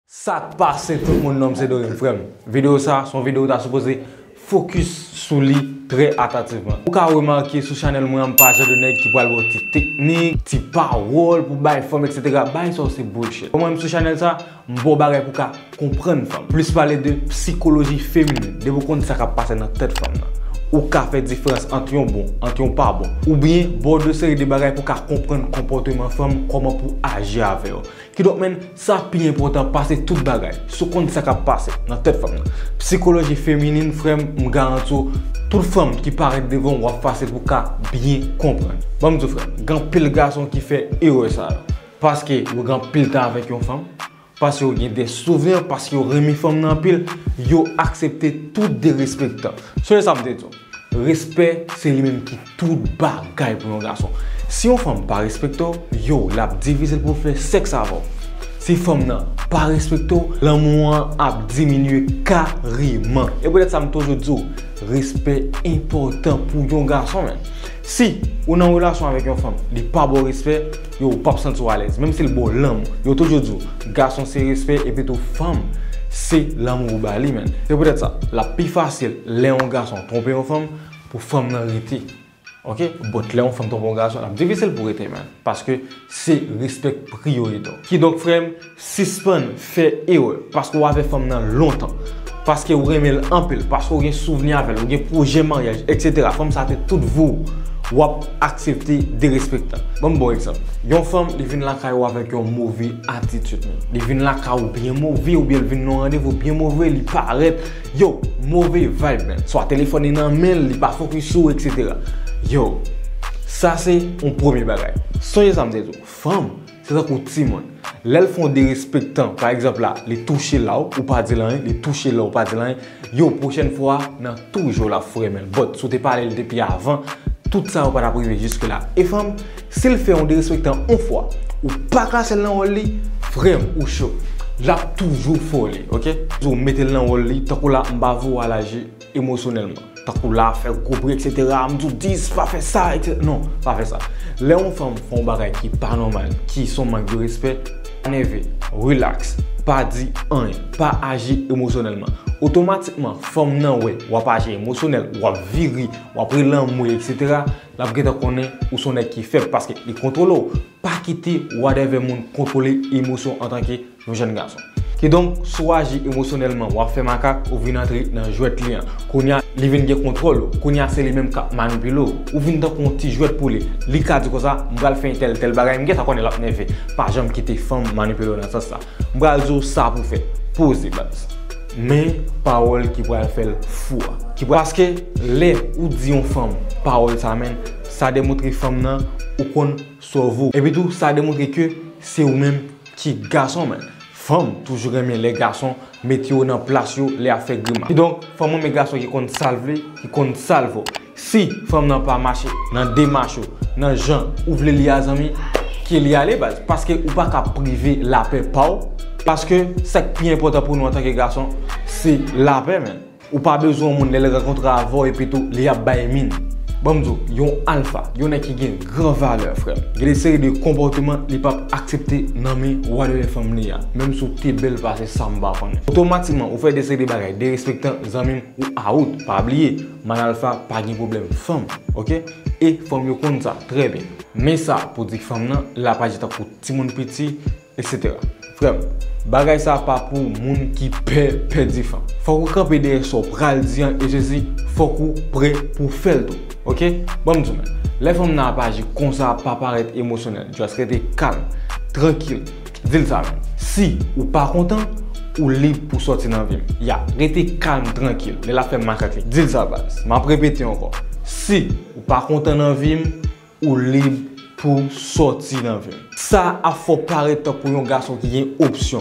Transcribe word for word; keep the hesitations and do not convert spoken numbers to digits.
Sa k pase tout moun, non m se Dorim, frè m. Videyo sa, se yon videyo w ta sipoze fokis sou li trè atativman. Ou ka remake sou chanèl mwen an, m pa jan de nèg ki pral ba w ti teknik, ti pawòl pou bay fanm, etsetera. Bagay sa yo se bullshit. Mwen menm sou chanèl sa, m ba w bagay pou w ka konprann fanm. Plis pale de sikoloji feminen. Depi w konn sa k ap pase nan tèt fanm nan, ou ka fè diferans ant yon bon, ant yon pa bon. Oubyen ba w de seri de bagay pou w ka konprann konpòteman fanm, kòman pou w aji avè yo. Kidonk, menn, sa pi enpòtan pase tout bagay. Si w konn sa k ap pase nan tèt fanm nan. Sikoloji feminin, frè m, m garanti w, tout fanm ki parèt devan w, w ap fasil pou w ka byen konprann. Ban m di w, frè m, gen anpil gason ki fè erè sa yo. Paske yo gen anpil tan avèk yon fanm, paske yo gen de souvni, paske yo renmen fanm nan anpil, yo aksepte tout derespektan. Sonje sa m te di w. Respè, se li menm ki tout bagay pou yon gason. Si yon fanm pa respekte w, yo, l ap difisil pou l fè sèks avè w. Si fanm nan pa respekte w, lanmou an ap diminye kareman. E poutèt sa m toujou di w, respè enpòtan pou yon gason, menn. Si ou nan relasyon avèk yon fanm, li pa ba w respè, yo, ou p ap santi w alèz. Menm si l ba w lanmou, yo toujou di w, gason se respè, epi tou fanm se lanmou ou ba li, menn. Se poutèt sa, l ap pi fasil lè yon gason twonpe yon fanm, pou fanm nan rete. Oke? But lè yon fanm twonpe yon gason, l ap difisil pou rete, menn. Paske se respè k priyorite w. Kidonk, frè m, sispann fè erè. Paske w avè fanm nan lontan. Paske w renmen l anpil. Paske w gen souvni avè l. Ou gen pwojè maryaj, etsetera. Fanm sa te tout vi w. W ap aksepte derespektan. Ban m ba w egzanp. Yon fanm, li vin lakay ou avèk yon move atitid, menn. Li vin lakay ou byen move, oubyen l vin nan yon randevou byen move, li parèt, yo, move vibe, menn. Swa telefòn li nan men l, li pa fokis sou ou, etsetera. Yo, sa se yon premye bagay. Sonje sa m te di w. Fanm, se tankou timoun. Lè l fè yon derespektan, pa egzanp la, li touche la w, ou pa di l anyen, li touche la w, ou pa di l anyen, yo, pwochèn fwa, nan tou jou l ap foure men l. But, si w te pale l depi avan, tout sa yo pa t ap rive jiske la. E fanm, si l fè yon derespektan yon fwa, ou pa kase l nan wòl li, frè m, ou cho. L ap toujou foure li, oke? Ou mete l nan wòl li, tankou la, m pa vle w al aji emosyonèlman. Tankou la, fè gwo bri, etsetera. M di w dis, pa fè sa, etsetera. Non, pa fè sa. Lè yon fanm fè yon bagay ki pa nòmal, ki se yon mank de respè, pa nève, rilaks, pa di anyen, pa aji emosyonèlman. Otomatikman, fanm nan wè w ap aji emosyonèl, w ap vire, w ap rele anmwe, etsetera. L ap gentan konnen ou se yon nèg ki fèb paske li kontwole w. Pa kite whatever moun kontwole emosyon antanke yon jèn gason. Kidonk, si w aji emosyonèlman, w ap fè makak, ou vin antre nan jwèt li an. Kounye a, li vin gen kontwòl ou. Kounye a, se li menm k ap manipile w. Ou vin tankou yon ti jwèt pou li. Li ka di konsa, m pral fè entèl tèl bagay, m gentan konnen l ap nève. Pa janm kite fanm manipile w nan sans sa. M pral di w sa pou fè. Poze, baz. Men pawòl ki pral fè l fou a. Ki pral, paske lè ou di yon fanm pawòl sa, menn, sa demontre fanm nan, ou konn sa w vo. Epi tou, sa demontre ke se ou menm ki gason, menn. Fanm toujou renmen lè gason mete yo nan plas yo lè y ap fè grimas. Kidonk, fanm renmen gason ki konn sa l vle, ki konn sa l vo. Si fanm nan pa mache nan demach ou, nan jan ou vle li a, zanmi, ke li ale, baz. Paske ou pa ka prive lapè pa w. Paske sa k pi enpòtan pou nou antanke gason, se lapè, menn. Ou pa bezwen yon moun lè l rankontre avè w epi tou li ap bay min. Ban m di w, yon alfa, yon nèg ki gen gran valè, frè m, gen de seri de konpòteman li p ap aksepte nan men whatever fanm li a, menm si w te bèl pase sa m pa konnen. Otomatikman, ou fè de seri de bagay derespektan, zanmi m, ou out. Pa bliye, man alfa pa gen pwoblèm fanm, oke? E fanm yo konn sa trè byen. Men sa pou di fanm nan, l ap aji tankou timoun piti, etsetera. Frè m, bagay sa pa pou moun ki pè pèdi fanm. Fòk ou kanpe dèyè sa w pral di an, e sesi, fòk ou prè pou fè l tou. Oke? Ban m di w, menn. Lè fanm nan ap aji konsa, pa parèt emosyonèl, just rete kalm, trankil. Di l sa, menn. Si ou pa kontan, ou lib pou sòti nan vi m. Ya, rete kalm, trankil. Lè l ap fè makak li, di l sa, baz. M ap repete ankò. Si ou pa kontan nan vi m, ou lib pou sòti nan vi m. Sa ap fè w parèt tankou yon gason ki gen opsyon.